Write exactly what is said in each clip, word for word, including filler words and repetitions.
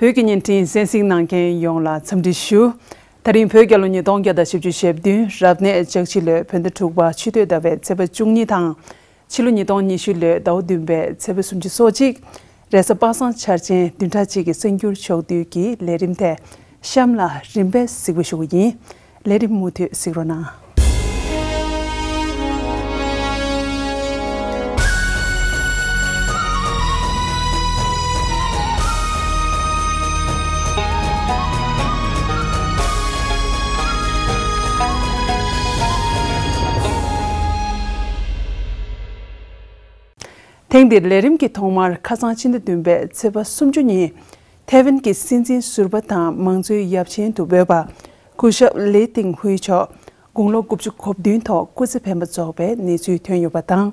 བོད་ཀྱི་བརྙན་འཕྲིན་གསན་གཟིགས་གནང་མཁན་ཡོངས་ལ་འཚམས་འདྲི་ཞུ། ད་རིང་བོད་རྒྱལ་ལོ་ཉིས་སྟོང་བརྒྱ་དང་བཞི་བཅུ་ཞེ་བདུན་རབ་གནས་ལྕགས་བྱི་ལོའི་བོད་ཟླ་དྲུག་པ་ཆུ་སྟོད་ཟླ་བའི་ཚེས་པ་བཅུ་གཉིས་དང་། ཕྱི་ལོ་ཉིས་སྟོང་ཉི་ཤུ་ལོའི་ཟླ་བ་བདུན་པའི་ཚེས་པ་སུམ་ཅུ་སོ་གཅིག་རེས་གཟའ་པ་སངས་འཆར་ཅན་བདུན་ཕྲག་གཅིག་གི་གསར་འགྱུར་ཕྱོགས་བསྡུས་ཀྱི་ལས་རིམ་དེ་གཤམ་ལ་རིམ་པས་གཟིགས་པ་ཞུ་གི་ཡིན། ལས་རིམ་མུ་མཐུད་གཟིགས་རོགས་གནང་། ཐེངས་འདིར་ལས་རིམ་གྱི་ཐོག་མར་ཁ་སང་ཕྱི་ཟླ་བདུན་པའི་ཚེས་པ་སུམ་ཅུ་ཉིན། ཐའེ་ཝན་གྱི་སྲིད་འཛིན་ཟུར་པ་དང་མང་གཙོའི་ཡབ་ཆེན་དུ་འབོད་པ། སྐུ་ཞབས་ལི་ཏིང་ཧུའེ་མཆོག་དགུང་ལོ་དགུ་བཅུ་གོ་བདུན་ཐོག་སྐུ་ཚེ་འཕེན་པ་རྫོགས་པའི་གནས་ཚུལ་ཐོན་ཡོད་པ་དང་།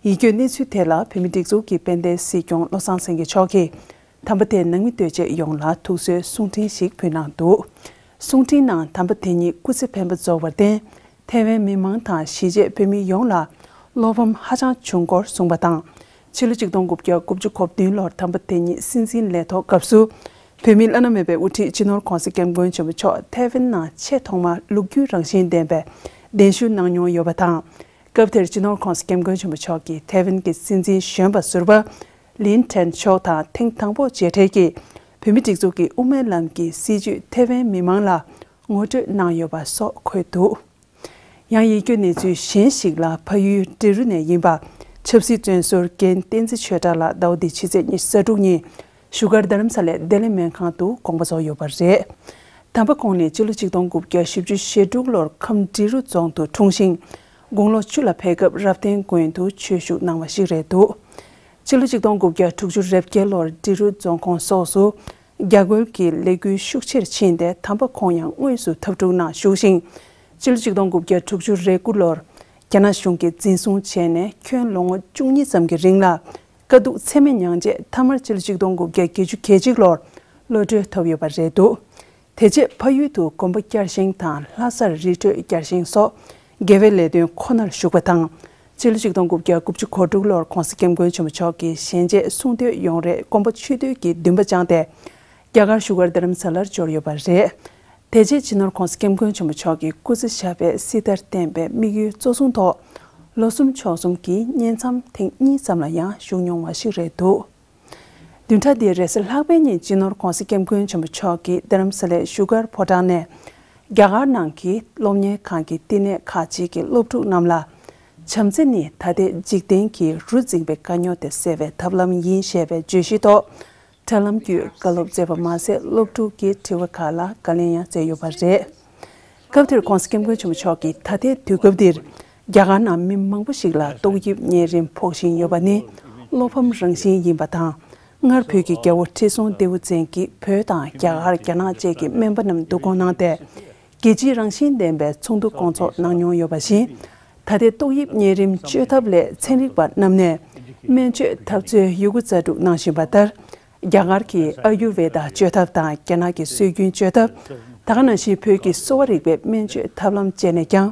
ཡིད་སྐྱོའི་གནས་ཚུལ་དེ་ལ་བོད་མི་སྒྲིག་འཛུགས་ཀྱི་དཔལ་ལྡན་སྲིད་སྐྱོང་བློ་བཟང་སེང་གེ་མཆོག་གིས། དམ་པ་དེའི་ནང་མི་ལྟོས་བཅས་ཡོངས་ལ་ཐུགས་གསོའི་གསུང་འཕྲིན་ཞིག་ཕུལ་གནང་འདུག་གསུང་འཕྲིན་ནང་དམ་པ་དེ་ཉིད་སྐུ་ཚེ་འཕེན་པ་རྫོགས་པར་བརྟེན། ཐའེ་ཝན་མི་མང་དང་གཞིས་བྱེས་བོད་མི་ཡོངས་ལ་བློ་ཕམ་ཧ་ཅང་བྱུང་སྐོར་གསུངས་པ་དང་། ཕྱི་ལོ་ཆིག་སྟོང་དགུ་བརྒྱ་དགུ་བཅུ་གོ་བདུན་ལོར་དམ་པ་དེ་ཉིད་སྲིད་འཛིན་ལས་ཐོག་སྐབས་སུ། བོད་མིའི་བླ་ན་མེད་པའི་དབུ་ཁྲིད་སྤྱི་ནོར་ྋགོང་ས་ྋསྐྱབས་མགོན་ཆེན་པོ་མཆོག་ཐའེ་ཝན་ནང་ཆེས་ཐོག་མར་ལོ་རྒྱུས་རང་བཞིན་ལྡན་པའི་གདན་ཞུ་གནང་མྱོང་ཡོད་པ་དང་། སྐབས་དེར་སྤྱི་ནོར་ྋགོང་ས་ྋསྐྱབས་མགོན་ཆེན་པོ་མཆོག་གིས་ཐའེ་ཝན་གྱི་སྲིད་འཛིན་གཞོན་པ་ཟུར་པ་ལིན་ཁྲེན་མཆོག་དང་ཐེངས་དང་པོ་མཇལ་འཕྲད་ཀྱིས། བོད་མིའི་སྒྲིག་འཛུགས་ཀྱི་དབུ་མའི་ལམ་གྱི་སྲིད་བྱུས་ཐའེ་ཝན་མི་མང་ལ་ངོ་སྤྲོད་གནང་ཡོད་པ་སོགས་འཁོད་འདུག་ཡང་ཡིད་སྐྱོའི་གནས་ཚུལ་གཞན་ཞིག་ལ། ཕ་ཡུལ་འབྲི་རུ་ནས་ཡིན་པ། ཆབ་སྲིད་བཙོན་ཟུར་རྒན་བསྟན་འཛིན་ཆོས་གྲགས་ལགས་ཟླ་བ་འདིའི་ཕྱི་ཚེས་ཉི་ཤུ་རྩ་དྲུག་ཉིན་བཞུགས་སྒར་རྡ་རམ་ས་ལའི་བདེ་ལེགས་སྨན་ཁང་དུ་དགོངས་པ་རྫོགས་ཡོད་པ་རེད། དམ་པ་ཁོང་ནི་སྤྱི་ལོ་ཆིག་སྟོང་དགུ་བརྒྱ་བཞི་བཅུ་ཞེ་དྲུག་ལོར་ཁམས་འབྲི་རུ་རྫོང་དུ་འཁྲུངས་ཤིང་། དགུང་ལོ་བཅུ་ལ་ཕེབས་སྐབས་རབ་བརྟན་དགོན་དུ་ཆོས་ཞུགས་གནང་བ་ཞིག་རེད་འདུག་སྤྱི་ལོ་ཆིག་སྟོང་དགུ་བརྒྱ་དྲུག་ཅུ་རེ་བརྒྱད་ལོར་འབྲི་རུ་རྫོང་ཁོངས་སོགས་སུ། རྒྱ་རྒོལ་གྱི་ལས་འགུལ་ཤུགས་ཆེར་ཕྱིན་ཏེ། དམ་པ་ཁོང་ཡང་དངོས་སུ་འཐབ་འཁྲུག་ནང་ཞུགས་ཤིང་། སྤྱི་ལོ་ཆིག་སྟོང་དགུ་བརྒྱ་དྲུག་ཅུ་རེ་དགུ་ལོར་རྒྱ་ནག་གཞུང་གིས་འཛིན་བཟུང་བྱས་ནས་ཁྱོན་ལོ་ངོ་བཅུ་གཉིས་ཙམ་གྱི་རིང་ལ་དཀའ་སྡུག་ཚད་མེད་མྱངས་རྗེས། མཐའ་མར་སྤྱི་ལོ་ཆིག་སྟོང་དགུ་བརྒྱ་བརྒྱད་ཅུ་གྱ་གཅིག་ལོར་གློད་གྲོལ་ཐོབ་ཡོད་པ་རེད་འདུག་དེ་རྗེས་ཕ་ཡུལ་དུ་དགོན་པ་བསྐྱར་བཞེངས་དང་ལྷ་སར་རི་ཁྲོད་བསྐྱར་བཞེངས་སོགས་དགེ་བའི་ལས་དོན་ཁོ་ནར་ཞུགས་པ་དང་། སྤྱི་ལོ་ཆིག་སྟོང་དགུ་བརྒྱ་དགུ་བཅུ་གོ་དྲུག་ལོར་ྋགོང་ས་ྋསྐྱབས་མགོན་ཆེན་པོ་མཆོག་གིས་ཞལ་མཇལ་གསུང་ཐོས་ཡོང་རེ་དགོན་པ་ཆོས་འདུལ་གྱི་འདུན་པ་བཅངས་ཏེ། རྒྱ་གར་བཞུགས་སྒར་རྡ་རམ་ས་ལར་འབྱོར་ཡོད་པ་རེད། དེ་རྗེས་སྤྱི་ནོར་ྋགོང་ས་ྋསྐྱབས་མགོན་ཆེན་པོ་མཆོག་གིས་སྐུ་ཚེ་ཞབས་པད་སྲིད་མཐར་བརྟན་པའི་དམིགས་ཡུལ་གཙོ་བཟུང་ཐོག་ལོ་གསུམ་ཕྱོགས་གསུམ་གྱི་བསྙེན་མཚམས་ཐེངས་གཉིས་ཙམ་ལ་ཡང་ཞུགས་མྱོང་བ་ཞིག་རེད་འདུག་བདུན་ཕྲག་འདིའི་རེས་གཟའ་ལྷག་པའི་ཉིན་སྤྱི་ནོར་ྋགོང་ས་ྋསྐྱབས་མགོན་ཆེན་པོ་མཆོག་གིས་རྡ་རམ་ས་ལའི་བཞུགས་སྒར་ཕོ་བྲང་ནས། རྒྱ་གར་ནང་གི་སློབ་གཉེར་ཁང་གི་བསྟི་གནས་ཁག་ཅིག་གི་སློབ་ཕྲུག་རྣམས་ལ། བྱམས་བརྩེ་ནི་ད་ལྟའི་འཇིག་རྟེན་གྱི་རུ་འཛིངས་པའི་དཀའ་རྙོག་དེ་སེལ་བའི་ཐབས་ལམ་ཡིན་ཞེས་པའི་བརྗོད་གཞི་ཐོག་དྲ་ལམ་བརྒྱུད་བཀའ་སློབ་སྩལ་བ་མ་ཟད། སློབ་ཕྲུག་གི་དྲི་བ་ཁག་ལ་བཀའ་ལན་ཡང་སྩལ་ཡོད་པ་རེད། སྐབས་དེར་ྋགོང་ས་ྋསྐྱབས་མགོན་ཆེན་པོ་མཆོག་གིས་ད་ལྟའི་དུས་སྐབས་འདིར་རྒྱ་གར་ནང་མི་མང་པོ་ཞིག་ལ་ཏོག་དབྱིབས་གཉན་རིམས་ཕོག་བཞིན་ཡོད་པ་ནི་བློ་ཕམ་རང་བཞིན་ཡིན་པ་དང་། སྔར་བོད་ཀྱི་རྒྱལ་བོ་ཁྲི་སྲོང་ལྡེའུ་བཙན་གྱིས་བོད་དང་རྒྱ་གར། རྒྱ་ནག་བཅས་ཀྱི་སྨན་པ་རྣམས་བསྡུ་སྐོང་གནང་སྟེ། རྒྱལ་སྤྱིའི་རང་བཞིན་ལྡན་པའི་ཚོགས་འདུ་སྐོང་ཚོགས་གནང་མྱོང་ཡོད་པ་བཞིན། ད་ལྟའི་ཏོག་དབྱིབས་གཉན་རིམས་བཅོས་ཐབས་སླད་ཚན་རིག་པ་རྣམས་ནས་སྨན་བཅོས་འཐབ་རྩོད་ཡོད་རྒུ་རྩལ་སྤྲུགས་གནང་བཞིན་པ་ལྟར། རྒྱ་གར་གྱི་ཨ་ཡུར་ཝེ་ད་བཅོས་ཐབས་དང་རྒྱ་ནག་གི་སྲོལ་རྒྱུན་བཅོས་ཐབས། ད་ག་ནང་བཞིན་བོད་ཀྱི་གསོ་བ་རིག་པའི་སྨན་བཅོས་ཐབས་ལམ་བཅས་ནས་ཀྱང་།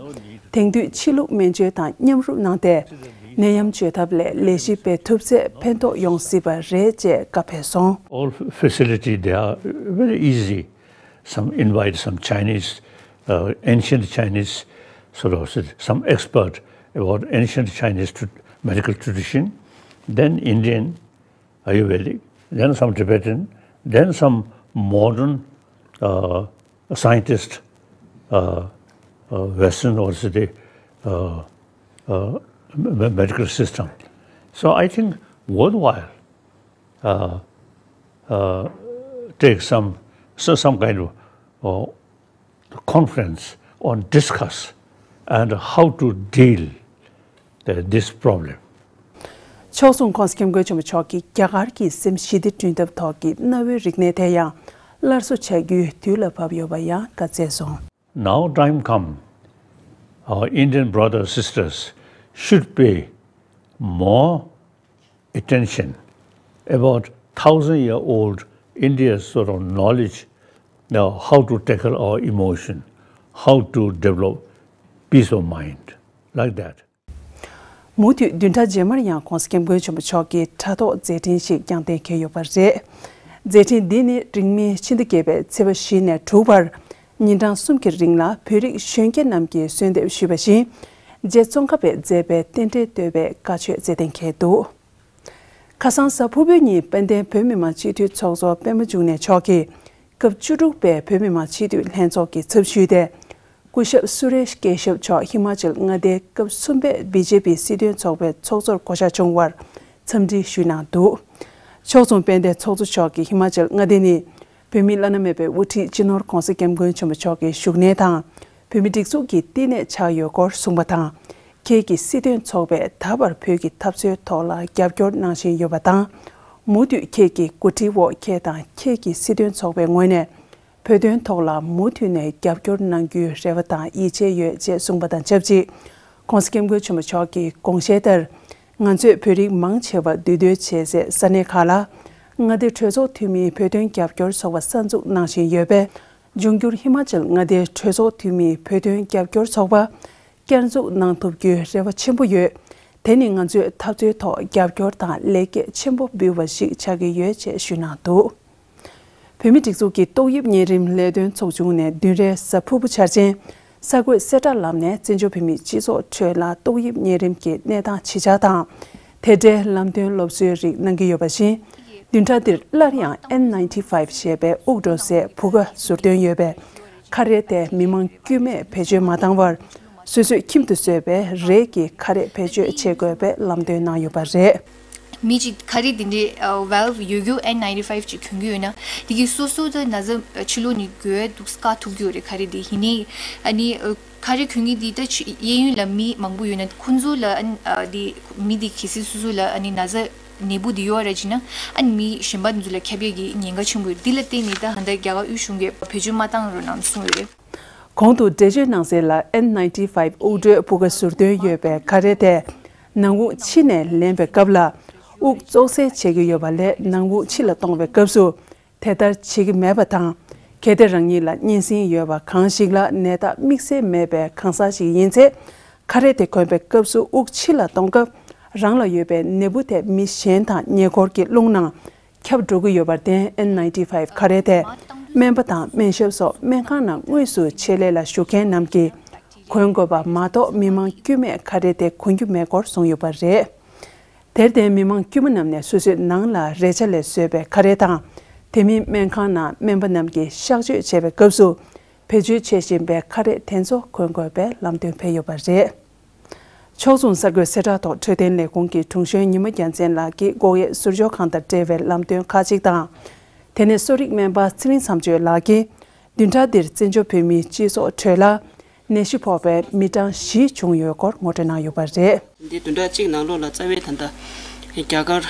དེང་དུས་ཕྱི་ལུགས་སྨན་བཅོས་དང་མཉམ་རུབ་གནང་སྟེ། ནད་ཡམས་བཅོས་ཐབས་སླད་ལས་གཞི་སྤེལ་ཐུབ་ཚེ་ཕན་ཐོགས་ཡོང་སྲིད་པ་རེད་ཅེས་བཀའ་ཕེབས་སོང་། All facility, they are very easy. Some invite some Chinese, uh, ancient Chinese, sort of, some expert about ancient Chinese tr-, medical tradition, then Indian Ayurvedic, then some Tibetan, then some modern, uh, scientist, uh, uh, Western or say the, uh, uh, me-, me-, medical system. So I think worthwhile, uh, uh, take some, so some kind of, uh, conference on discuss and how to deal, uh, this problem. ཕྱོགས་མཚུངས་ྋགོང་ས་ྋསྐྱབས་མགོན་ཆེན་པོ་མཆོག་གིས་རྒྱ་གར་གྱི་སེམས་ཞི་བདེ་བསྐྲུན་ཐབས་ཐོག་གི་གནའ་བོའི་རིག་གནས་དེ་ཡང་སླར་གསོ་བྱ་རྒྱུའི་དུས་ལ་བབ་ཡོད་པ་ཡང་བཀའ་སྩལ་སོང་། Now time come, our Indian brothers sisters should pay more attention about thousand year old India's sort of knowledge, now how to tackle our emotion, how to develop peace of mind, like that. མུ་མཐུད་བདུན་ཕྲག་རྗེས་མར་ཡང་ྋགོང་ས་ྋསྐྱབས་མགོན་ཆེན་པོ་མཆོག་གིས་དྲ་ཐོག་མཛད་འཕྲིན་ཞིག་ཀྱང་གཏན་འཁེལ་ཡོད་པ་རེད། མཛད་འཕྲིན་འདི་ནི་རིང་མིན་ཕྱི་ཟླ་བརྒྱད་པའི་ཚེས་པ་བཞི་ནས་དྲུག་བར་ཉིན་གྲངས་གསུམ་གྱི་རིང་ལ་བོད་རིགས་གཞོན་སྐྱེས་རྣམས་ཀྱིས་གསོལ་འདེབས་ཞུས་པ་བཞིན་རྗེ་ཙོང་ཁ་པས་མཛད་པའི་རྟེན་འབྲེལ་བསྟོད་པའི་བཀའ་ཆོས་སྩལ་གཏན་འཁེལ་འདུག་ཁ་སང་གཟའ་ཕུར་བུའི་ཉིན་དཔལ་ལྡན་བོད་མི་མང་སྤྱི་འཐུས་ཚོགས་གཙོ་པད་མ་འབྱུང་གནས་མཆོག་གིས་སྐབས་བཅུ་དྲུག་པའི་བོད་མི་མང་སྤྱི་འཐུས་ལྷན་ཚོགས་ཀྱི་ཚབ་ཞུས་ཏེ། སྐུ་ཞབས་སུ་རེཤ་ཀེ་ཤབ་མཆོག་ཧི་མ་ཅལ་མངའ་སྡེའི་སྐབས་གསུམ་པའི་བི་ཇེ་པི་སྲིད་དོན་ཚོགས་པའི་ཚོགས་གཙོར་བསྐོ་གཞག་བྱུང་བར་འཚམས་འདྲི་ཞུས་གནང་འདུག་ཕྱོགས་མཚུངས་དཔལ་ལྡན་ཚོགས་གཙོ་མཆོག་གིས་ཧི་མ་ཅལ་མངའ་སྡེ་ནི་བོད་མིའི་བླ་ན་མེད་པའི་དབུ་ཁྲིད་སྤྱི་ནོར་༧གོང་ས་༧སྐྱབས་མགོན་ཆེན་པོ་མཆོག་གི་བཞུགས་གནས་དང་བོད་མིའི་སྒྲིག་འཛུགས་ཀྱི་བསྟི་གནས་ཆགས་ཡོད་སྐོར་གསུངས་པ་དང་། ཁྱེད་ཀྱི་སྲིད་དོན་ཚོགས་པས་ད་བར་བོད་ཀྱི་འཐབ་རྩོད་ཐོག་ལ་རྒྱབ་སྐྱོར་གནང་བཞིན་ཡོད་པ་དང་། མུ་མཐུད་ཁྱེད་ཀྱི་འགོ་ཁྲིད་འོག་ཁྱེད་དང་ཁྱེད་ཀྱི་སྲིད་དོན་ཚོགས་པའི་ངོས་ནས་བོད་དོན་ཐོག་ལ་མུ་མཐུད་ནས་རྒྱབ་སྐྱོར་གནང་རྒྱུའི་རེ་བ་དང་ཡིད་ཆེས་ཡོད་ཅེས་གསུངས་པ་དང་ཆབས་ཅིག ༸གོང་ས་༸སྐྱབས་མགོན་ཆེན་པོ་མཆོག་གི་དགོངས་བཞེད་ལྟར། ང་ཚོས་བོད་རིགས་མང་ཆེ་བ་འདུས་སྡོད་བྱེད་སའི་ས་གནས་ཁག་ལ། མངའ་སྡེ་གྲོས་ཚོགས་འཐུས་མིའི་བོད་དོན་རྒྱབ་སྐྱོར་ཚོགས་པ་གསར་འཛུགས་གནང་བཞིན་ཡོད་པས། འབྱུང་འགྱུར་ཧི་མ་ཅལ་མངའ་སྡེའི་གྲོས་ཚོགས་འཐུས་མིའི་བོད་དོན་རྒྱབ་སྐྱོར་ཚོགས་པ་བསྐྱར་འཛུགས་གནང་ཐུབ་རྒྱུའི་རེ་བ་ཆེན་པོ་ཡོད། དེ་ནི་ང་ཚོས་འཐབ་རྩོད་ཐོག་རྒྱབ་སྐྱོར་དང་ལེགས་སྐྱེས་ཆེན་པོ་འབུལ་བ་ཞིག་ཆགས་ཀྱི་ཡོད་ཅེས་ཞུས་གནང་འདུག་བོད་མིའི་སྒྲིག་འཛུགས་ཀྱི་ཏོག་དབྱིབས་གཉན་རིམས་ལས་དོན་ཚོགས་ཆུང་ནས་བདུན་རེའི་གཟའ་ཕུར་བུ་འཆར་ཅན། གསར་འགོད་གསལ་བསྒྲགས་ལམ་ནས་བཙན་བྱོལ་བོད་མིའི་སྤྱི་ཚོགས་ཁྲོད་ལ་ཏོག་དབྱིབས་གཉན་རིམས་ཀྱི་གནས་སྟངས་ཇི་ཆགས་དང་། དེ་འབྲེལ་ལམ་སྟོན་སློབ་གསོའི་རིགས་གནང་གི་ཡོད་པ་བཞིན། བདུན་ཕྲག་འདིར་སླར་ཡང་ཨེན་ནའིན་ཊི་ཕའིབ་ཞེས་པའི་དབུགས་འགྲོ་སའི་བུ་ག་ཟུར་འདོན་ཡོད་པས། ཁ་རས་དེ་མི་མང་དཀྱུས་མས་བེད་སྤྱོད་མ་བཏང་བར། སོ་སོས་ཁྱིམ་དུ་བཟོས་པའི་རས་ཀྱི་ཁ་རས་བེད་སྤྱོད་བྱེད་དགོས་པའི་ལམ་སྟོན་གནང་ཡོད་པ་རེད། མི་གཅིག་ཁ་རས་དེ་འདྲའི་ཨ་ཝེལབ་ཡོད་རྒྱུ་ཨེན་ནའིན་ཊི་ཕའིབ་ཅིག་གྱོན་གྱི་ཡོད་ན། དེ་གིས་སོ་སོ་དང་ན་ཚ་ཕྱི་ལོགས་ནས་འགོས་འདུག་བཀག་ཐུབ་ཀྱི་ཡོད་རེད། ཁ་རས་དེ་ཡིན་ནའི་ཨ་ནི་ཨ་ཁ་རས་གྱོན་མཁན་དེ་ད་ཕྱི་གཡས་གཡོན་ལ་མི་མང་པོ་ཡོད་ན་ཁོང་ཚོ་ལ་ཨ་ནི་ཨ་དེ་མི་དེ་གལ་སྲིད་སོ་སོ་ལ་ཨ་ནི་ན་ཚ་ནད་འབུ་དེ་ཡོད་རེད་ཅེ་ན། ཨ་ནི་མི་གཞན་པ་དེ་ཚོ་ལ་ཁྱབ་ཡག་གི་ཉེན་ཁ་ཆེན་པོ་ཡོད། འདི་ལ་བརྟེན་ནས་ད་ཧ་ད་རྒྱ་གར་དབུས་གཞུང་གིས་བེད་སྤྱོད་མ་བཏང་རོགས་གནང་གསུངས་ཡོད་རེད། གོང་དུ་འགྲེལ་བརྗོད་གནང་གསལ་ལ་ཨེན་ནའིན་ཊི་ཕའིབ་དབུགས་སྒྲོལ་བུ་ག་ཟུར་འདོན་ཡོད་པའི་ཁ་རས་དེ་ནང་དབུགས་ཕྱི་ནས་ལེན་པའི་སྐབས་ལ་དབུགས་བཙོག་སེལ་བྱེད་ཀྱི་ཡོད་པ་ལས་ནང་དབུགས་ཕྱི་ལ་གཏོང་བའི་སྐབས་སུ་དེ་ལྟར་བྱེད་ཀྱི་མེད་པ་དང་། གལ་ཏེ་རང་ཉིད་ལ་གཉན་སྲིན་ཡོད་པ་གང་ཞིག་ལ་ནད་རྟགས་དམིགས་བསལ་མེད་པའི་གང་ཟག་ཞིག་ཡིན་ཚེ། ཁ་རས་དེ་གོན་པའི་སྐབས་སུ་དབུགས་ཕྱི་ལ་གཏོང་སྐབས་རང་ལ་ཡོད་པའི་ནད་འབུ་དེ་མི་གཞན་དང་ཉེ་འཁོར་གྱི་རླུང་ནང་ཁྱབ་འགྲོ་གི་ཡོད་པར་བརྟེན་ཨེན་ནའིན་ཊི་ཕའིབ་ཁ་རས་དེ་སྨན་པ་དང་སྨན་ཞབས་སོགས་སྨན་ཁང་ནང་དངོས་སུ་ཆེད་ལས་ལ་ཞུགས་མཁན་རྣམས་ཀྱིས་གོན་དགོས་པ་མ་གཏོགས་མི་མང་དཀྱུས་མས་ཁ་རས་དེ་གོན་རྒྱུ་མེད་སྐོར་གསུངས་ཡོད་པ་རེད། དེར་བརྟེན་མི་མང་དཀྱུས་མ་རྣམས་ནས་སོ་སོའི་ནང་ལ་རས་ཆ་ལས་བཟོས་པའི་ཁ་རས་དང་། དེ་མིན་སྨན་ཁང་ནང་སྨན་པ་རྣམས་ཀྱིས་གཤག་བཅོས་བྱེད་པའི་སྐབས་སུ་བེད་སྤྱོད་བྱེད་བཞིན་པའི་ཁ་རས་དེ་ཚོ་གོན་དགོས་པའི་ལམ་སྟོན་ཕེབས་ཡོད་པ་རེད། ཕྱོགས་མཚུངས་གསར་འགོད་གསལ་བསྒྲགས་ཐོག་འཕྲོད་བསྟེན་ལས་ཁུངས་ཀྱི་དྲུང་གཞོན་ཉི་མ་རྒྱལ་མཚན་ལགས་ཀྱིས་སྒོག་ཡས་ཟུར་འཇོག་ཁང་དང་འབྲེལ་བའི་ལམ་སྟོན་ཁག་ཅིག་དང་། དེ་ནས་གསོ་རིག་སྨན་པ་ཚེ་རིང་མཚམས་གཅོད་ལགས་ཀྱིས་བདུན་ཕྲག་འདིར་བཙན་བྱོལ་བོད་མིའི་སྤྱི་ཚོགས་ཁྲོད་ལ་ནད་གཞི་ཕོག་པའི་མི་གྲངས་བཞི་བྱུང་ཡོད་སྐོར་ངོ་སྤྲོད་གནང་ཡོད་པ་རེད། འདི་བདུན་ཕྲག་གཅིག་ནང་ལོགས་ལ་རྩ་བའི་ད་ལྟ་རྒྱ་གར་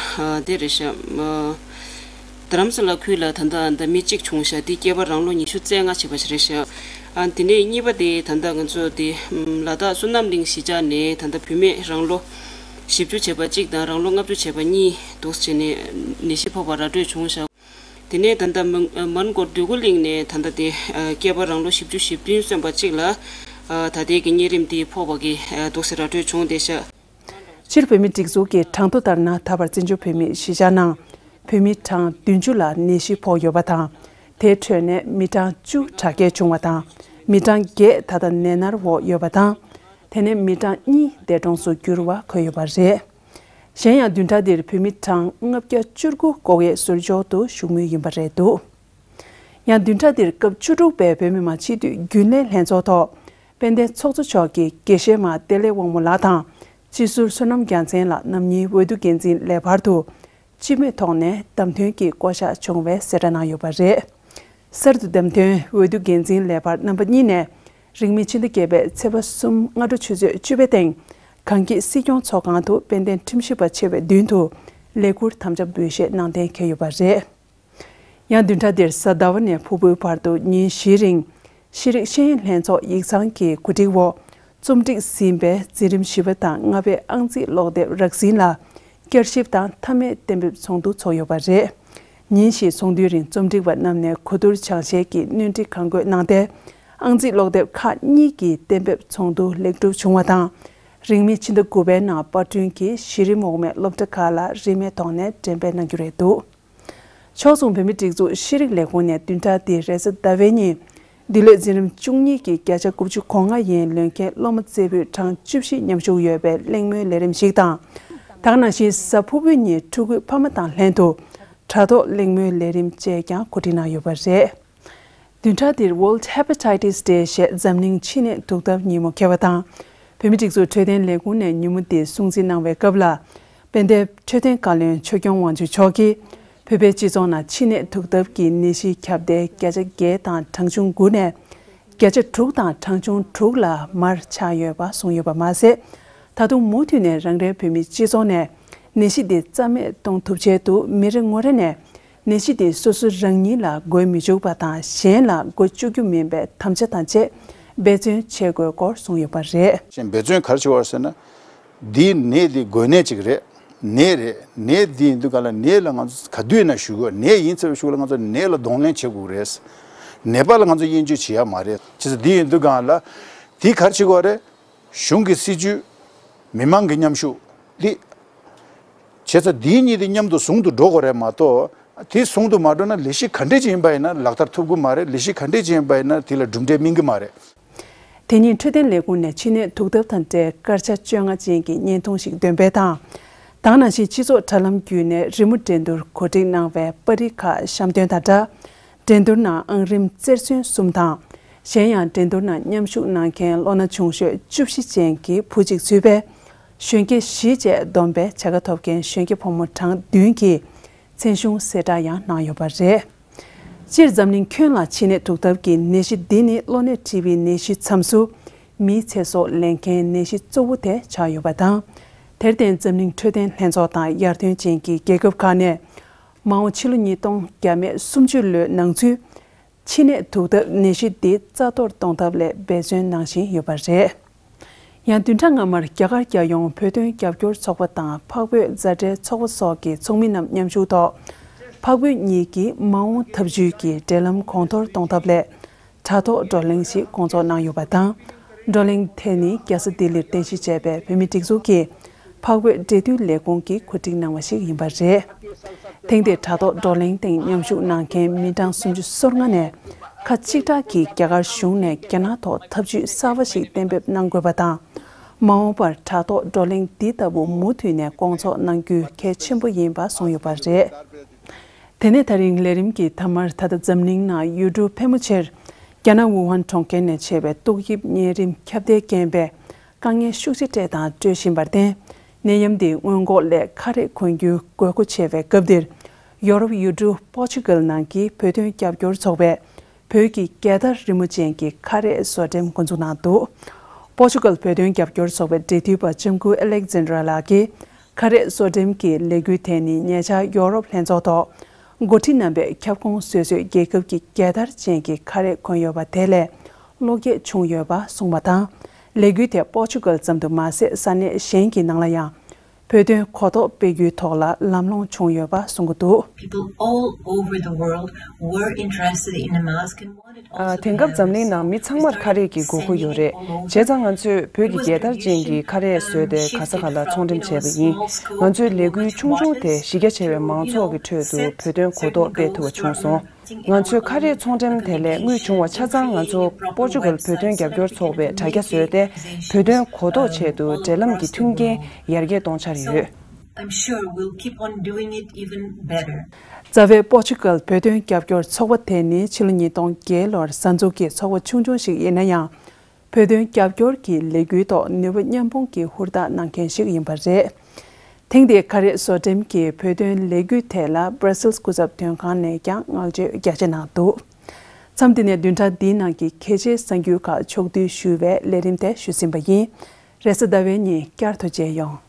དེ་རེད་ཤག་རྡ་རམ་ས་ལ་ཁུལ་ལ་ད་ལྟ་ད་མི་གཅིག་བྱུང་ཤག་འདི་སྐྱེས་པ་རང་ལོ་ཉི་ཤུ་རྩ་ལྔ་བྱས་པ་ཞིག་རེད་ཤག་ཨ་དེ་ནས་གཉིས་པ་དེ་ད་ལྟ་ང་ཚོ་དེ་ལ་དྭགས་བསོད་ནམས་གླིང་གཞིས་ཆགས་ནས་ད་ལྟ་བུད་མེད་རང་ལོ་བཞི་བཅུ་བྱས་པ་གཅིག་དང་རང་ལོ་ལྔ་བཅུ་བྱས་པ་གཉིས་འདུག་བྱས་ནས་ནད་གཞི་ཕོག་པ་ར་སྤྲོད་བྱུང་ཤག་དེ་ནས་ད་ལྟ་མོན་མོན་གྷོ་འདོད་རྒུ་གླིང་ནས་ད་ལྟ་དེ་སྐྱེས་པ་རང་ལོ་བཞི་བཅུ་ཞེ་བདུན་སོན་པ་གཅིག་ལ་ད་ལྟའི་གི་གཉན་རིམས་དེ་ཕོག་པ་གི་འདུག་སེ་ར་སྤྲོད་བྱུང་བསྡད་ཤག་སྤྱིར་བོད་མིའི་སྒྲིག་འཛུགས་ཀྱི་གྲངས་ཐོ་ལྟར་ན་ད་བར་བཙན་བྱོལ་བོད་མིའི་གཞིས་ཆགས་ནང་བོད་མི་གྲངས་བདུན་ཅུ་ལ་ནད་གཞི་ཕོག་ཡོད་པ་དང་། དེའི་ཁྲོད་ནས་མི་གྲངས་བཅུ་དྲག་སྐྱེད་བྱུང་བ་དང་། མི་གྲངས་བརྒྱད་ད་ལྟ་ནད་མནར་འོག་ཡོད་པ་དང་། དེ་ནས་མི་གྲངས་གཉིས་འདས་གྲོངས་སུ་གྱུར་བ་འཁོད་ཡོད་པ་རེད། གཞན་ཡང་བདུན་ཕྲག་འདིར་བོད་མི་གྲངས་ལྔ་བརྒྱ་བཅུ་དགུ་སྒོག་ཡས་ཟུར་འཇོག་ཏུ་ཞུགས་མུས་ཡིན་པ་རེད་འདུག་ཡང་བདུན་ཕྲག་འདིར་སྐབས་བཅུ་དྲུག་པའི་བོད་མི་མང་སྤྱི་འཐུས་རྒྱུན་ལས་ལྷན་ཚོགས་ཐོག་དཔལ་ལྡན་ཚོགས་གཙོ་མཆོག་གིས་དགེ་བཤེས་མ་བདེ་ལེགས་དབང་མོ་ལགས་དང་སྤྱི་ཟུར་བསོད་ནམས་རྒྱལ་མཚན་ལགས་རྣམ་གཉིས་འོས་བསྡུ་འགན་འཛིན་ལས་འཕར་དུ་སྤྱི་མོས་ཐོག་ནས་བདམས་ཐོན་གྱིས་བསྐོ་གཞག་བྱུང་བའི་གསལ་བསྒྲགས་གནང་ཡོད་པ་རེད། གསར་དུ་བདམས་ཐོན་འོས་བསྡུ་འགན་འཛིན་ལས་འཕར་རྣམ་པ་གཉིས་ནས་རིང་མིན་ཕྱི་ཟླ་བརྒྱད་པའི་ཚེས་པ་གསུམ་སྔ་དྲོ་ཆུ་ཚོད་བཅུ་པའི་སྟེང་གངས་སྐྱིད་སྲིད་སྐྱོང་ཚོགས་ཁང་དུ་དཔལ་ལྡན་ཁྲིམས་ཞིབ་པ་ཆེ་བའི་མདུན་དུ་ལས་ཁུར་དམ་བཅའ་འབུལ་བཞེས་གནང་གཏན་འཁེལ་ཡོད་པ་རེད། ཡང་བདུན་ཕྲག་འདིར་གཟའ་ཟླ་བ་ནས་ཕུར་བུའི་བར་དུ་ཉིན་བཞིའི་རིང་ཤེས་རིག་ཤེས་ཡོན་ལྷན་ཚོགས་ཡིག་ཚང་གི་གོ་སྒྲིག་འོག་རྩོམ་སྒྲིག་ཟིན་པའི་འཛིན་རིམ་བཞི་པ་དང་ལྔ་པའི་ཨང་རྩིས་ཀློག་དེབ་རགས་ཟིན་ལ་བསྐྱར་ཞིབ་དང་མཐའ་མའི་གཏན་འབེབས་ཚོགས་འདུ་ཚོགས་ཡོད་པ་རེད། ཉིན་བཞིའི་ཚོགས་འདུའི་རིང་རྩོམ་སྒྲིག་པ་རྣམས་ནས་གོ་བསྡུར་སྦྱང་བཤད་ཀྱི་སྣོན་འཕྲི་གང་དགོས་གནང་སྟེ། ཨང་རྩིས་ཀློག་དེབ་ཁག་གཉིས་ཀྱི་གཏན་འབེབས་ཚོགས་འདུ་ལེགས་གྲུབ་བྱུང་བ་དང་། རིང་མིན་ཕྱི་ཟླ་དགུ་པའི་ནང་པར་སྐྲུན་གྱིས་གཞི་རིམ་འོག་མའི་སློབ་གྲྭ་ཁག་ལ་རིན་མེད་ཐོག་ནས་འགྲེམས་སྤེལ་གནང་རྒྱུ་རེད་འདུག་ཕྱོགས་མཚུངས་བོད་མིའི་སྒྲིག་འཛུགས་ཤེས་རིག་ལས་ཁུངས་ནས་བདུན་ཕྲག་འདིའི་རེས་གཟའ་ཟླ་བའི་ཉིན། འདི་ལོའི་འཛིན་རིམ་བཅུ་གཉིས་ཀྱི་བརྒྱ་ཆ་དགུ་བཅུ་གོ་ལྔ་ཡན་ལོན་མཁན་སློབ་མ་རྩེ་ཕུད་གྲངས་བཅུ་བཞི་མཉམ་ཞུགས་ཡོད་པའི་གླེང་མོལ་ལས་རིམ་ཞིག་དང་། ད་ག་ནང་བཞིན་གཟའ་ཕུར་བུའི་ཉིན་ཕྲུ་གུའི་ཕ་མ་དང་ལྷན་དུ་དྲ་ཐོག་གླེང་མོལ་ལས་རིམ་བཅས་ཀྱང་གོ་སྒྲིག་གནང་ཡོད་པ་རེད། བདུན་ཕྲག་འདིར་World Hepatitis Day ཞེས་འཛམ་གླིང་མཆིན་ནད་དུག་ཐབས་ཉིན་མོ་འཁེལ་བ་དང་། བོད་མིའི་སྒྲིག་འཛུགས་འཕྲོད་བསྟེན་ལས་ཁུངས་ནས་ཉིན་མོ་འདི་སྲུང་བརྩི་གནང་བའི་སྐབས་ལ། དཔལ་ལྡན་འཕྲོད་བསྟེན་བཀའ་བློན་ཆོས་སྐྱོང་དབང་ཕྱུག་མཆོག་གིས། བོད་པའི་སྤྱི་ཚོགས་ནང་མཆིན་ནད་དུག་ཐབས་ཀྱི་ནད་གཞི་ཁྱབ་གདལ་བརྒྱ་ཆ་བརྒྱད་དང་གྲངས་ཆུང་དགུ་ནས། བརྒྱ་ཆ་དྲུག་དང་གྲངས་ཆུང་དྲུག་ལ་མར་ཆག་ཡོད་པ་གསུངས་ཡོད་པ་མ་ཟད། ད་དུང་མུ་མཐུད་ནས་རང་རེའི་བོད་མིའི་སྤྱི་ཚོགས་ནས་ནད་གཞི་འདི་རྩ་མེད་གཏོང་ཐུབ་ཆེད་དུ་མི་རེ་ངོ་རེ་ནས། ནད་གཞི་དེ་སོ་སོ་རང་ཉིད་ལ་འགོས་མི་འཇུག་པ་དང་གཞན་ལ་འགོ་བཅུག་རྒྱུ་མིན་པའི་དམ་བཅའ་དང་བཅས་འབད་བརྩོན་བྱེད་དགོས་སྐོར་གསུངས་ཡོད་པ་རེད། ཅན་འབད་བརྩོན་ག་རེ་བྱེད་དགོས་ཟེར་ན། འདིའི་ནད་འདི་འགོས་ནད་ཅིག་རེད། ནད་རེད། ནད་འདི་ཡིན་དུས་ག་ལ་ནད་ལ་ང་ཚོ་ག་དུས་ན་ཞུ་དགོས། ནད་ཡིན་ཚར་བའི་གཞུག་ལ་ང་ཚོ་ནད་ལ་གདོང་ལེན་བྱེད་དགོས་རེད། ནད་པ་ལ་ང་ཚོ་དབྱེན་བཅོས་བྱེད་ཡ་མ་རེད། བྱས་ཙང་འདི་ཡིན་དུས་ག་ལ་འདི་ག་རེ་བྱེད་དགོས་རེད། གཞུང་གི་སྲིད་ཇུས། མི་མང་གི་མཉམ་ཞུགས་འདི། བྱས་ཙང་འདིའི་གཉིས་དེ་མཉམ་དུ་ཟུང་དུ་འགྲོ་དགོས་རེད་མ་གཏོགས། དེ་ཟུང་དུ་མ་འགྲོ་ན་ལས་གཞི་ག་འདྲས་ཅིག་ཡིན་པ་ཡིན་ན་ལག་བསྟར་ཐུབ་ཀྱི་མ་རེད། ལས་གཞི་ག་འདྲས་ཅིག་ཡིན་པ་ཡིན་ན་དེ་ལ་གྲུབ་འབྲས་སྨིན་གྱི་མ་རེད། དེ་ཉིན་འཕྲོད་བསྟེན་ལས་ཁུངས་ནས་མཆིན་ནད་དུག་ཐབས་དང་འབྲེལ་སྐར་ཆ་བཅོ་ལྔ་ཅན་གྱི་བརྙན་ཐུང་ཞིག་འདོན་སྤེལ་དང་། ད་ག་ནང་བཞིན་སྤྱི་ཚོགས་དྲ་ལམ་བརྒྱུད་ནས་རི་མོ་འགྲན་བསྡུར་གོ་སྒྲིག་གནང་བའི་པར་རིས་ཁག་བཤམས་དོན་དང་སྦྲགས། འགྲན་བསྡུར་ནང་ཨང་རིམ་རྩེར་སོན་གསུམ་དང་། གཞན་ཡང་འགྲན་བསྡུར་ནང་མཉམ་ཞུགས་གནང་མཁན་བློ་སྣ་ཆུང་ཤོས་བཅུ་བཞི་ཅན་གྱི་བུ་གཅིག་ཚུད་པའི་གཞོན་སྐྱེས་བཞི་བཅས་བསྡོམས་པའི་བྱ་དགའ་ཐོབ་མཁན་གཞོན་སྐྱེས་ཕོ་མོ་གྲངས་བདུན་གྱིས་མཚན་གཞུང་གསལ་བསྒྲགས་ཡང་གནང་ཡོད་པ་རེད། སྤྱིར་འཛམ་གླིང་ཁྱོན་ལ་མཆིན་ནད་དུག་ཐབས་ཀྱི་ནད་གཞི་འདི་ནི་གློ་ནད་ཊི་བི་ནད་གཞི་མཚམས་སུ་མིའི་ཚེ་སྲོག་ལེན་མཁན་ནད་གཞི་གཙོ་བོ་དེ་ཆགས་ཡོད་པ་དང་། དེར་བརྟེན་འཛམ་གླིང་འཕྲོད་བསྟེན་ལྷན་ཚོགས་དང་ཡར་ཐོན་ཅན་གྱི་རྒྱལ་ཁབ་ཁག་ནས། མ་འོངས་ཕྱི་ལོ་ཉིས་སྟོང་བརྒྱ་མེད་སུམ་ཅུ་ལོའི་ནང་ཚུད། མཆིན་ནད་དུག་ཐབས་ནད་གཞི་འདི་རྩ་གཏོར་གཏོང་ཐབས་ལ་འབད་བརྩོན་གནང་བཞིན་ཡོད་པ་རེད། ཡང་བདུན་ཕྲག་སྔ་མར་རྒྱ་གར་རྒྱལ་ཡོངས་བོད་དོན་རྒྱབ་སྐྱོར་ཚོགས་པ་དང་འཕགས་བོད་མཛའ་འབྲེལ་ཚོགས་པ་སོགས་ཀྱི་ཚོགས་མི་རྣམས་མཉམ་ཞུགས་ཐོག་འཕགས་བོད་གཉིས་ཀྱི་མ་འོངས་འཐབ་ཇུས་ཀྱི་འབྲེལ་ལམ་གོང་མཐོར་གཏོང་ཐབས་སླད། དྲ་ཐོག་བགྲོ་གླེང་ཞིག་སྐོང་ཚོགས་གནང་ཡོད་པ་དང་། བགྲོ་གླེང་དེ་ནི་རྒྱལ་ས་ལྡི་ལིར་རྟེན་གཞི་བྱས་པའི་བོད་མིའི་སྒྲིག་འཛུགས་ཀྱི་འཕགས་བོད་འབྲེལ་མཐུད་ལས་ཁུངས་ཀྱིས་གོ་སྒྲིག་གནང་བ་ཞིག་ཡིན་པ་རེད། ཐེངས་འདིའི་དྲ་ཐོག་བགྲོ་གླེང་སྟེང་མཉམ་ཞུགས་གནང་མཁན་མི་གྲངས་སུམ་ཅུ་སོ་ལྔ་ནས་ཁ་གཅིག་གྲགས་ཀྱིས་རྒྱ་གར་གཞུང་ནས་རྒྱ་ནག་ཐོག་ཐབས་ཇུས་གསར་བ་ཞིག་གཏན་འབེབས་གནང་དགོས་པ་དང་། མ་འོངས་པར་དྲ་ཐོག་བགྲོ་གླེང་འདི་ལྟ་བུ་མུ་མཐུད་ནས་སྐོང་ཚོགས་གནང་རྒྱུ་གལ་ཆེན་པོ་ཡིན་པ་གསུངས་ཡོད་པ་རེད། དེ་ནས་ད་རིང་ལས་རིམ་གྱི་མཐའ་མར་ད་ལྟ་འཛམ་གླིང་ནང་ཡུལ་གྲུ་ཕལ་མོ་ཆེར་རྒྱ་ནག་ཝུ་ཧན་གྲོང་ཁྱེར་ནས་མཆེད་པའི་ཏོག་དབྱིབས་གཉན་རིམས་ཁྱབ་གདལ་རྐྱེན་པས་དཀའ་ངལ་ཤུགས་ཆེ་འཕྲད་དང་འཕྲད་བཞིན་པར་བརྟེན། ནད་ཡམས་འདིས་སྔོན་འགོག་སླད་ཁ་རས་གོན་རྒྱུའི་དགོས་མཁོ་ཆེ་བའི་སྐབས་འདིར། ཡོ་རོབ་ཡུལ་གྲུ་པོ་ཆུ་གལ་ནང་གི་བོད་དོན་རྒྱབ་སྐྱོར་ཚོགས་པས་བོད་ཀྱི་རྒྱལ་དར་རི་མོ་ཅན་གྱི་ཁ་རས་བཟོ་འགྲེམས་འགོ་འཛུགས་གནང་འདུག་པོ་ཆུ་གལ་བོད་དོན་རྒྱབ་སྐྱོར་ཚོགས་པའི་འབྲེལ་མཐུད་པ་ལྕམ་སྐུ་ཨ་ལེག་ཛན་དྲ་ལགས་ཀྱིས། ཁ་རས་བཟོ་འགྲེམས་ཀྱི་ལས་འགུལ་དེ་ནི་ཉེ་ཆར་ཡོ་རོབ་ལྷན་ཚོགས་ཐོག་འགོ་ཁྲིད་རྣམ་པས་ཁྱབ་ཁོངས་སོ་སོའི་རྒྱལ་ཁབ་ཀྱི་རྒྱལ་དར་ཅན་གྱི་ཁ་རས་གོན་ཡོད་པ་དེ་ལས་བློ་སྐྱེད་བྱུང་ཡོད་པ་གསུངས་པ་དང་། ལས་འགུལ་དེ་པོ་ཆུ་གལ་ཙམ་དུ་མ་ཟད་ས་གནས་གཞན་གྱི་ནང་ལ་ཡང་བོད་དོན་གོ་རྟོགས་སྤེལ་རྒྱུའི་ཐོག་ལ་ལམ་ལྷོང་བྱུང་ཡོད་པ་གསུངས་ཀྱི་འདུག People all over the world were interested in a mask and wanted also དེང་སྐབས་འཛམ་གླིང་ནང་མི་ཚང་མར་ཁ་རས་ཀྱི་དགོས་མཁོ་ཡོད་རེད། བྱས་ཙང་ང་ཚོས་བོད་ཀྱི་རྒྱལ་དར་ཅན་གྱི་ཁ་རས་བཟོས་ཏེ་ག་ས་ག་ལ་ཚོང་འགྲེམས་བྱས་པ་ཡིན། ང་ཚོའི་ལས་འགུལ་ཆུང་ཆུང་དེ་གཞི་རྒྱ་ཆེ་བའི་མང་ཚོགས་ཀྱི་ཁྲོད་དུ་བོད་དོན་གོ་རྟོགས་སྤེལ་ཐུབ་པ་བྱུང་སོང་། ང་ཚོའི་ཁ་རས་ཚོང་འགྲེམས་དེ་ལས་དངུལ་བྱུང་བ་ཆ་ཚང་ང་ཚོ་པོ་ཆུ་གལ་བོད་དོན་རྒྱབ་སྐྱོར་ཚོགས་པས་དྲ་རྒྱ་བཟོས་ཏེ་བོད་དོན་གོ་རྟོགས་ཆེད་དུ་འབྲེལ་ལམ་གྱི་མཐུན་རྐྱེན་ཡར་རྒྱས་གཏོང་འཆར་ཡོད། I'm sure we'll keep on doing it even better. རྩ་བའི་པོ་ཆུ་གལ་བོད་དོན་རྒྱབ་སྐྱོར་ཚོགས་པ་དེ་ནི་ཕྱི་ལོ་ཉིས་སྟོང་བརྒྱད་ལོར་གསར་འཛུགས་ཀྱི་ཚོགས་པ་ཆུང་ཆུང་ཞིག་ཡིན་ན་ཡང་། བོད་དོན་རྒྱབ་སྐྱོར་གྱི་ལས་འགུལ་ཐོག་ནུས་པ་མཉམ་སྤུངས་ཀྱིས་ཧུར་ཐག་གནང་མཁན་ཞིག་ཡིན་པ་རེད། ཐེངས་འདིའི་ཁ་རས་བཟོ་འགྲེམས་ཀྱི་བོད་དོན་ལས་འགུལ་དེ་ལ་Brussels་སྐུ་ཚབ་དོན་ཁང་ནས་ཀྱང་བསྔགས་བརྗོད་རྒྱ་ཆེ་གནང་འདུག་མཚམས་འདི་ནས་བདུན་ཕྲག་འདིའི་ནང་གི་གལ་ཆེའི་གསར་འགྱུར་ཁག་ཕྱོགས་བསྡུས་ཞུ་བའི་ལས་རིམ་དེ་ཞུས་ཟིན་པ་ཡིན། རེས་གཟའ་ཟླ་བའི་ཉིན་བསྐྱར་དུ་མཇལ་ཡོང་།